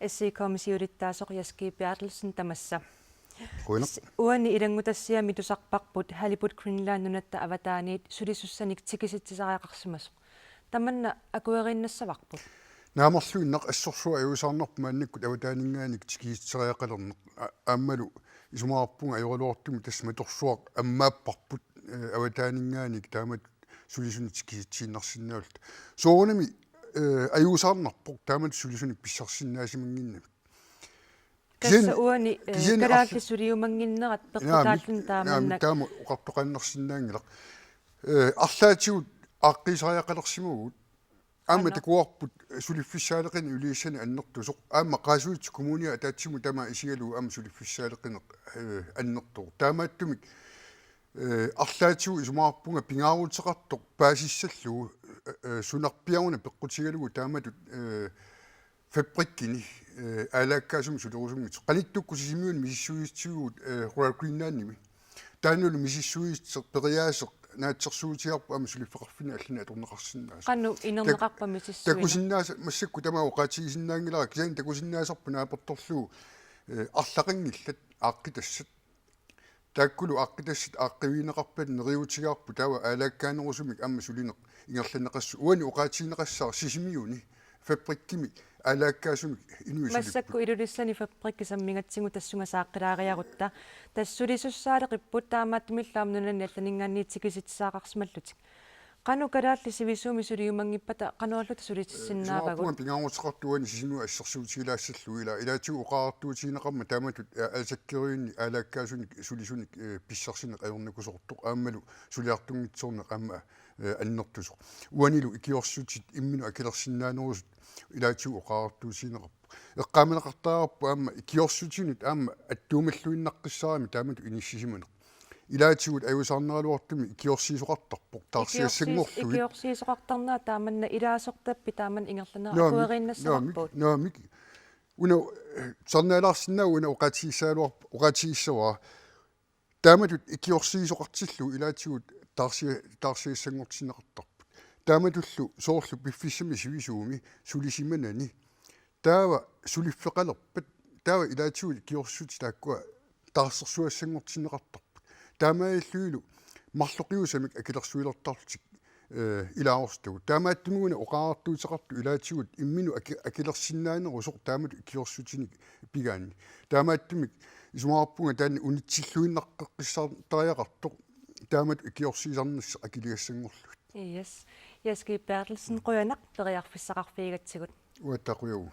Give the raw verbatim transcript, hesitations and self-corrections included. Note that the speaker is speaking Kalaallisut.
S I K-mi siulittaasoq Jess G. Berthelsen, tamassa. Qujanaq. S-, uani ilanngutassiami tusarparput Halibut Greenland nunatta avataaniit sulisussanik tikisitsisariaqarsimasoq. Tamanna akueriinnassavarput? Naamerluinnaq, assorsuaq ajuusaarnarpoq maannakkut avataaninngaanniit tikisitsisariaqalerneq. A-, aammalu isumaqarpunga ajoraluartumik tassa matorsuaq ammaapparput, eh, avataaninngaanniit taamatut sulisunik tikisitsiinnarsinnaalluta. Soorunami, eh, ajuusaarnarpoq taamatut sulisunik pissarsisinnaasimanngimmat. Tassa Kisianni, uani, eh, kisianni kalaallit arla-, suliumanngimmat naamik, peqqutaallutik naamik, taamaannak. taama oqartoqaannarsinnaanngilaq. Eh, arlaatigut aaqqiisariaqalersimavugut. Aamma Aana. Takuarput suliffissaaleqineq Ilulissani annertusoq. Aamma Qaasuitsup Kommunia ataatsimut tamaat isigalugu aamma suliffissaaleqineq, eh, annertuvoq. Taamaattumik, eh, arlaatigut isumaqarpunga pingaaruteqartoq paasissallugu, eh, eh, sunarpiaruna peqqutigalugu taamatut, eh, fabrikkini, eh, aalaakkaasumik sulerusumik. Qanittukkut Sisimiuni misissuissivugut, eh, Royal Greenlandimi. Taannalu misissuisseq periaaseq naatsorsuutigaarput aamma suliffeqarfinni allani atorneqarsinnaasoq. Qanoq inerneqarpa misissuineq? Takusinnaasa-, massakkut tamaat oqaatigisinnaanngilara, kisianni takusinnaasarput naapertorlugu, eh, arlaqanngillat aaqqitassat. Taakkulu aaqqitassat aaqqiivigineqarpata neriuutigaarput taava aalaakkaanerusumik aamma sulineq ingerlanneqassasoq. Uani oqaatigineqassaaq Sisimiuni fabrikkimi aalaakkaasumik inuit sulipput. Massakkut Ilulissani fabrikki sammigatsigu tassunga saaqqilaariarutta. Tassa sulisussaaleqipput, taamaattumillu aamma nunanit allaninngaanniit tikisitsisaqarsimallutik. Qanoq kalaallit sivisuumik suliumanngippata qanorluta sulitissinnaavagut? Isumaqarpunga pingaaruteqartoq uani Sisimiut assersuutigilaassallugu, ila-, ilaatigut oqariartuutigineqarmat taamatut, eh, aalsakkerivinni aalaakkaasunik sulisunik, eh, pissarsineq ajornakusoortoq aammalu suliartunngitsoorneq aamma, eh, annertusoq. Uanilu ikiorsutit imminut akilersinnaanerusut ilaatigut oqariartuutigineqarpoq. Eqqaamaneqartariaqarpoq aamma ikiorsutinut aamma attuumalluinnaqqissaarami taamatut inissisimaneq. Ilaatigut ajuusaarneraluartumik ikiorsiisoqartarpoq taarsigassanngorlugit. Ikiorsiis-, ikiorsiisoqartarnerat taamanna ilaasortappit taamanna ingerlanerat? Naamik, akueriinnassavarput? Naamik, naamik. Una, eh, tusarnaalaarsinnaavoq, una oqaatigissagaluarp-, oqaatigissavara. Taamatut ikiorsiisoqartillugu ilaatigut taarsi-, taarsigassanngortinneqartarput. Taamatullu soorlu piffissami sivisuumi sulisimanani. Taava suliffeqalerpat, taava ilaatigut ikiorsutit taakkua taarsersugassanngortinneqartarput. Taamaalillunilu marloqiusamik akilersuilertarlutik, eh, ilaasortagut. Taamaattumik una oqariartuuteqartoq ilaatigut imminut aki-, akilersinnaanerusoq taamatut ikiorsutinit pigaanni. Taamaattumik isumaqarpunga taanna unitsilluinnaqqissaartariaqartoq taamatut ikiorsiisarnissaq akiligassanngorlugit. Yes. Jess G. Berthelsen, qujanaq periarfissaqarfigigatsigut. Uattaaq qujavugut.